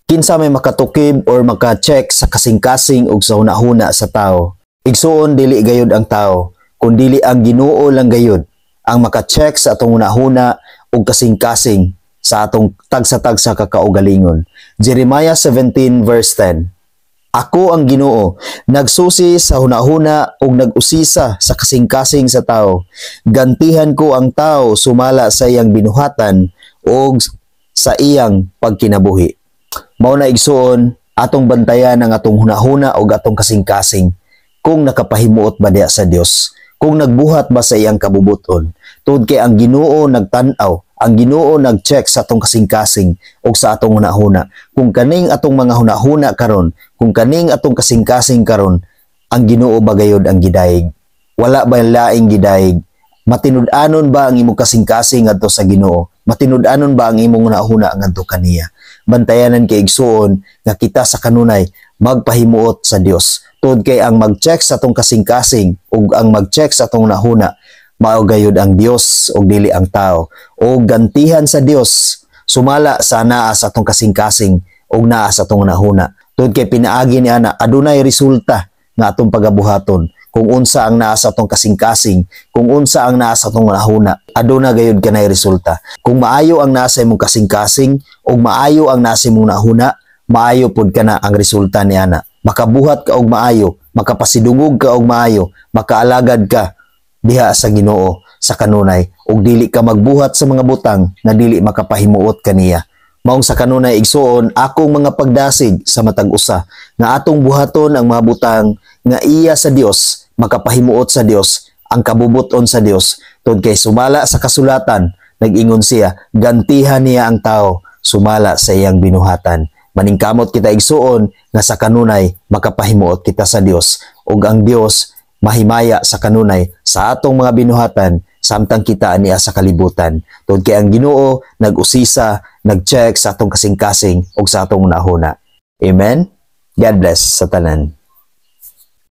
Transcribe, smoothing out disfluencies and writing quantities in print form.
Kinsa may makatukib or maka-check sa kasing-kasing ug sa hunahuna sa tao? Igsuon, dili gayud ang tao, kun dili ang Ginoo lang gayud ang maka-check sa atong hunahuna ug kasing-kasing sa atong tagsa-tagsa ka kaugalingon. Jeremiah 17 verse 10. Ako ang Ginoo, nagsusi sa hunahuna ug nag-usisa sa kasing-kasing sa tao. Gantihan ko ang tao sumala sa iyang binuhatan ug sa iyang pagkinabuhi. Mao na, igsuon, atong bantayan ang atong hunahuna ug atong kasing-kasing kung nakapahimuot ba diha sa Dios, kung nagbuhat ba sa iyang kabubuton. Tungod kay ang Ginoo nagtan-aw, ang Ginoo nag-check sa atong kasing-kasing ug sa atong hunahuna. Kung kaning atong mga hunahuna karon, kung kaning atong kasing-kasing karon, ang Ginoo ba gayud ang gidayeg? Wala ba laing gidayeg? Matinud-anon ba ang imong kasing-kasing ngadto sa Ginoo? Matinud-anon ba ang imong hunahuna ngadto kaniya? Bantayanan kay, igsuon, nga kita sa kanunay magpahimuot sa Dios. Tungod kay ang mag-check sa atong kasing-kasing ug ang mag-check sa atong hunahuna mao gayud ang Dios ug dili ang tao. O gantihan sa Dios sumala sa naa sa atong kasing-kasing ug naa sa atong hunahuna. Tungod kay pinaagi ni ana, adunay resulta nga atong pagabuhaton. Kung unsa ang naa sa atong kasing-kasing, kung unsa ang naa sa atong hunahuna, aduna gayud kanay resulta. Kung maayo ang naa sa imong kasing-kasing ug maayo ang naa sa imong hunahuna, maayo pud kana ang resulta ni ana. Makabuhat ka og maayo, makapasidungog ka og maayo, makaalagad ka diha sa Ginoo sa kanunay ug dili ka magbuhat sa mga butang nga dili makapahimuot kaniya. Maong sa kanunay, igsuon, akong mga pagdasig sa matag usa nga atong buhaton ang mga butang nga iya sa Dios, makapahimuot sa Dios, ang kabubuton sa Dios. Tungod kay sumala sa kasulatan, nag-ingon siya, gantihan niya ang tao sumala sa iyang binuhatan. Maningkamot kita, igsuon, nga sa kanunay makapahimuot kita sa Dios ug ang Dios mahimaya sa kanunay sa atong mga binuhatan samtang kita ania sa kalibutan. Tungod kay ang Ginoo nag-usisa, nag-check sa atong kasing-kasing ug sa atong hunahuna. Amen. God bless sa tanan.